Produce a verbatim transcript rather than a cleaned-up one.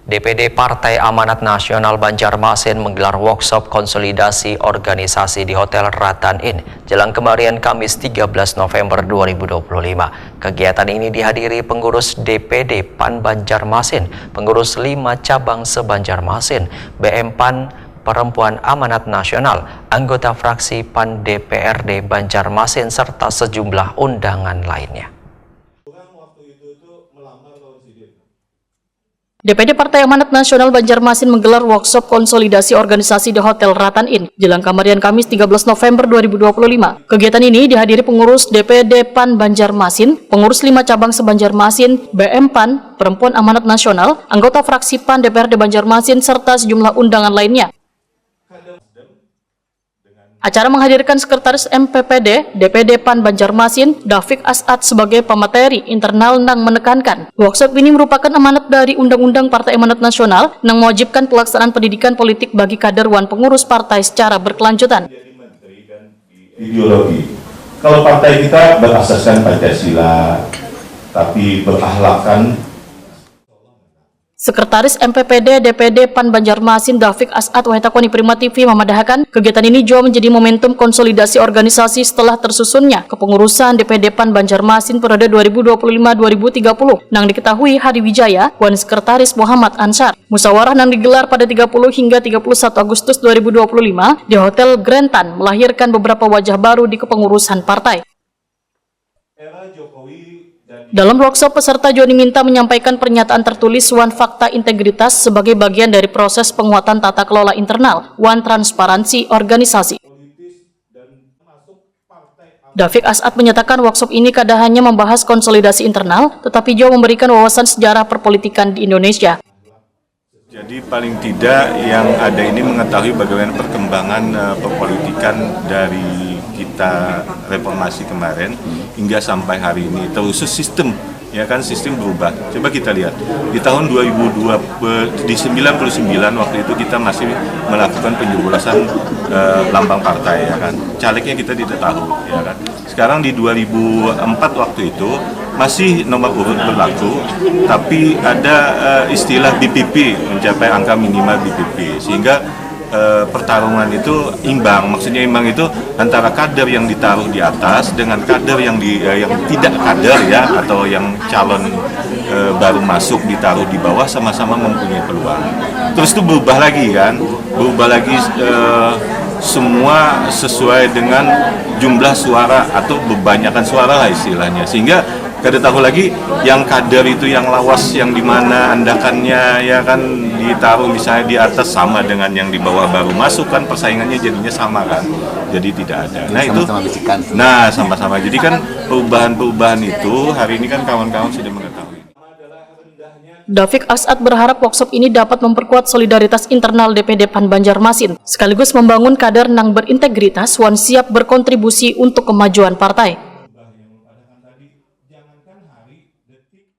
D P D Partai Amanat Nasional Banjarmasin menggelar workshop konsolidasi organisasi di Hotel Ratan Inn, jelang kemarian Kamis tiga belas November dua ribu dua puluh lima. Kegiatan ini dihadiri pengurus D P D PAN Banjarmasin, pengurus lima cabang se-Banjarmasin, B M PAN, Perempuan Amanat Nasional, anggota fraksi PAN D P R D Banjarmasin, serta sejumlah undangan lainnya. D P D Partai Amanat Nasional Banjarmasin menggelar workshop konsolidasi organisasi di Hotel Ratan Inn, jelang kamarian Kamis tiga belas November dua ribu dua puluh lima. Kegiatan ini dihadiri pengurus D P D PAN Banjarmasin, pengurus lima cabang se-Banjarmasin, B M PAN, Perempuan Amanat Nasional, anggota fraksi PAN D P R D Banjarmasin, serta sejumlah undangan lainnya. Acara menghadirkan Sekretaris M P P D, D P D PAN Banjarmasin, Dafiq As'ad sebagai pemateri internal nang menekankan, workshop ini merupakan amanat dari Undang-Undang Partai Amanat Nasional nang mewajibkan pelaksanaan pendidikan politik bagi kader wan pengurus partai secara berkelanjutan. Ideologi. Kalau partai kita berasaskan Pancasila, tapi berahlakan Sekretaris M P P D D P D PAN Banjarmasin Dafiq As'ad wahai takoni Prima T V mamadahakan, kegiatan ini jua menjadi momentum konsolidasi organisasi setelah tersusunnya kepengurusan D P D PAN Banjarmasin periode dua ribu dua puluh lima dua ribu tiga puluh nang diketahui Hari Wijaya wan Sekretaris Muhammad Ansyar. Musawarah nang digelar pada tiga puluh hingga tiga puluh satu Agustus dua ribu dua puluh lima di Hotel Grand Tan melahirkan beberapa wajah baru di kepengurusan partai. Dalam workshop, peserta jua diminta menyampaikan pernyataan tertulis wan fakta integritas sebagai bagian dari proses penguatan tata kelola internal wan transparansi organisasi. Dafiq As'ad menyatakan workshop ini kada hanya membahas konsolidasi internal, tetapi jua memberikan wawasan sejarah perpolitikan di Indonesia. Jadi paling tidak yang ada ini mengetahui bagaimana perkembangan uh, perpolitikan dari kita reformasi kemarin hingga sampai hari ini, terkhusus sistem, ya kan, sistem berubah. Coba kita lihat di tahun dua ribu dua di sembilan puluh sembilan waktu itu kita masih melakukan penjebolosan uh, lambang partai, ya kan, calegnya kita tidak tahu, ya kan. Sekarang di dua ribu empat waktu itu masih nomor urut berlaku, tapi ada uh, istilah B P P, mencapai angka minimal B P P, sehingga uh, pertarungan itu imbang. Maksudnya imbang itu antara kader yang ditaruh di atas dengan kader yang di uh, yang tidak kader, ya, atau yang calon uh, baru masuk ditaruh di bawah sama-sama mempunyai peluang. Terus itu berubah lagi, kan, berubah lagi uh, semua sesuai dengan jumlah suara atau bebanyakan suara lah istilahnya, sehingga kada tahu lagi yang kader itu yang lawas yang di mana andakannya, ya kan, ditaruh misalnya di atas sama dengan yang di bawah baru masuk, kan, persaingannya jadinya sama, kan, jadi tidak ada. Nah, itu sama-sama bisikan. Nah, sama-sama, jadi kan perubahan-perubahan itu hari ini kan kawan-kawan sudah mengetahui. Dafiq As'ad berharap workshop ini dapat memperkuat solidaritas internal D P D PAN Banjarmasin, sekaligus membangun kader nang berintegritas wan siap berkontribusi untuk kemajuan partai.